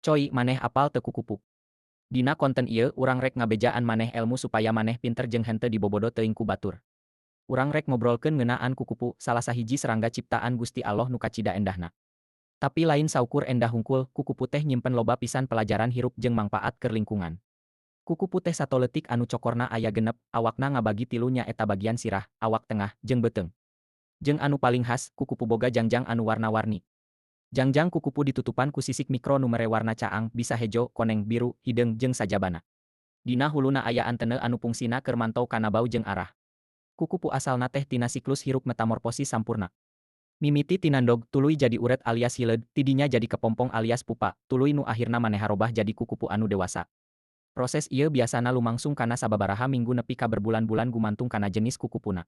Coy, maneh apal teu kukupu? Dina konten ieu urang rek ngabejaan maneh elmu supaya maneh pinter jeung henteu dibobodo teuing ku batur. Urang rek ngobrolkeun ngeunaan kukupu, salah sahiji serangga ciptaan Gusti Allah nu kacida endahna. Tapi lain saukur endah hungkul, kukupu teh nyimpen loba pisan pelajaran hirup jeung mangpaat keur lingkungan. Kukupu teh sato leutik anu cokorna aya 6, awakna ngabagi tilu, nyaeta bagian sirah, awak tengah, jeung beuteung. Jeung anu paling khas, kukupu boga jangjang anu warna-warni. Jangjang kukupu ditutupan ku sisik mikro nu mere warna caang, bisa hejo, koneng, biru, hideung, jeung sajabana. Dina huluna aya antena anu pungsina keur mantau kana bau jeung arah. Kukupu asalna teh tina siklus hirup metamorfosis sampurna. Mimiti tina endog, tuluy jadi uret alias hileud, tidinya jadi kepompong alias pupa, tuluy nu akhirna maneh harobah jadi kukupu anu dewasa. Proses ieu biasana lumangsung kana sababaraha minggu nepi ka berbulan-bulan, gumantung kana jenis kukupuna.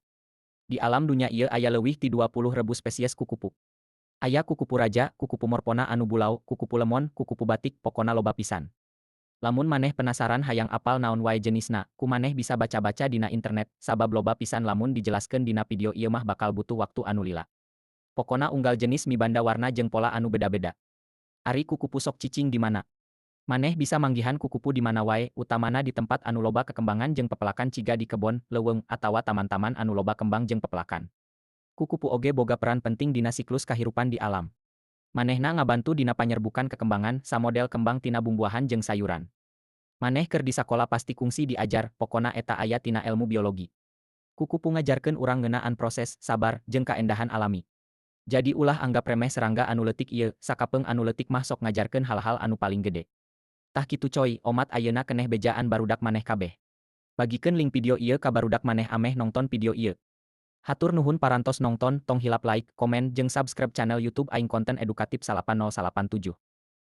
Di alam dunya ieu aya leuwih ti 20.000 spesies kukupu. Aya kukupu raja, kukupu morpona anu bulau, kukupu lemon, kukupu batik, pokona loba pisan. Lamun maneh penasaran hayang apal naon wae jenisna, ku maneh bisa baca-baca dina internet, sabab loba pisan, lamun dijelaskeun dina video ieu mah bakal butuh waktu anu lila. Pokona unggal jenis mibanda warna jeung pola anu beda-beda. Ari kukupu sok cicing di mana? Maneh bisa manggihan kukupu di mana wae, utamana di tempat anu loba kekembangan jeung pepelakan, ciga di kebon, leuweung, atawa taman-taman anu loba kembang jeung pepelakan. Kukupu oge boga peran penting dina siklus kahirupan di alam. Manehna ngabantu dina panyerbukan kekembangan, samodel kembang tina bumbuahan jeung sayuran. Maneh keur di sakola pasti kungsi diajar, pokona eta aya tina elmu biologi. Kukupu ngajarkeun urang ngeunaan proses, sabar, jeung kaendahan alami. Jadi ulah anggap remeh serangga anu leutik ieu, sakapeung anu leutik mah sok ngajarkeun hal-hal anu paling gede. Tah kitu coy, omat ayeuna keneh bejaan barudak maneh kabeh. Bagikeun link video ieu ka barudak maneh ameh nongton video ieu. Hatur nuhun parantos nongton, tong hilap like, komen, jeung subscribe channel YouTube Aing, konten edukatif 8087.